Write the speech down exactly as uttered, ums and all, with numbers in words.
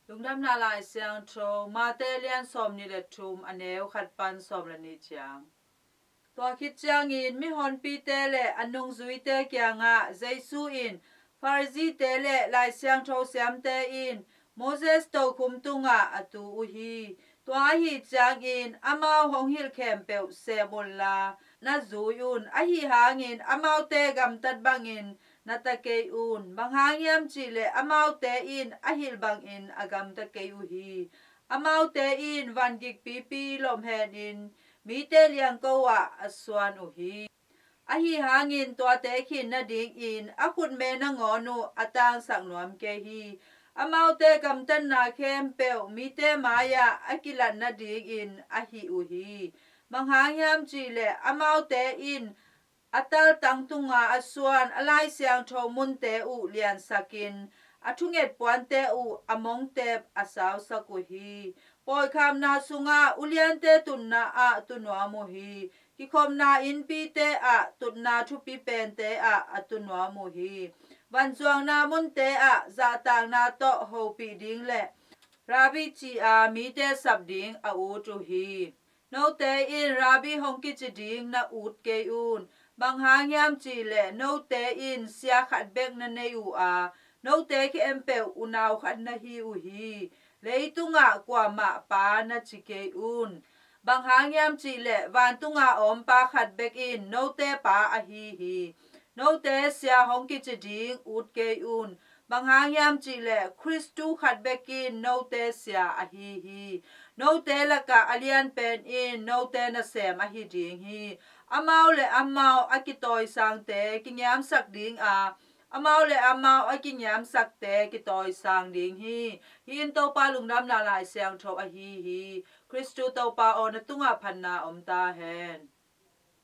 Lungdamna Lai Siangtho, Mate lian sawm nih le thum, a neu khat pan sawm le nih ciang. Tua khit ciangin mihonpite le a nungzuite kiangah Jesu in, Pharisee-te le Lai Siangtho siamte in Moses tokhum tungah a tu uh hi. Tua ahi ciangin amau hong hilh khempeuh sem unla, na zui un. Ahi hangin amaute gamtat bangin na ta kei un. Bang hang hiam cih leh amaute in a hilh bangin a gamta kei uh hi. Amaute in van gikpipi lomhenin mite liangko ah a suan uh hi. Ahi hangin tuate khin nadingin a khutme nangawn uh a tangsak nuam kei hi. Amaute gamtatna khempeuh mite mai-ah a kilat nadingin a hih uh hi. Bang hang hiam cih leh amaute in a taltang tunga a suan a Lai Siangtho munte uh liansakin, a thunget puante uh a mongtep a sausak uh hi. Pawikhapna sungah uliante tutna ah tu nuam uh hi. Kikhopna innpite ah, tutna thupi pente ah a tu nuam uh hi. Vanzuakna munte ah zahtakna tawh hopih ding le Rabbi ci-a mite sap ding a ut uh hi. Note in Rabbi hong kici ding na ut kei un. Bang hang hiam cih leh note in sia khat bek na nei uh a, note khempeuh unau khat na hi uh hi. Leitungah kuamah pa na ci kei un. Bang hang hiam cih leh vantunga om pa khat bek in note pa ahi hi. Note sia hong kici ding ut kei un. Bang hang hiam cih leh Khristu khat bek in note sia ahi hi. Note lakah a lianpen in note nasem ahi ding hi. Amau le amau a kitawisangte kingiamsak ding a, amau le amau a kingiamsakte kitawisang ding hi. Hih in Topa Lungdamna Lai Siangtho ahi hi. Khristu Topa aw, na tungah phatna om ta hen.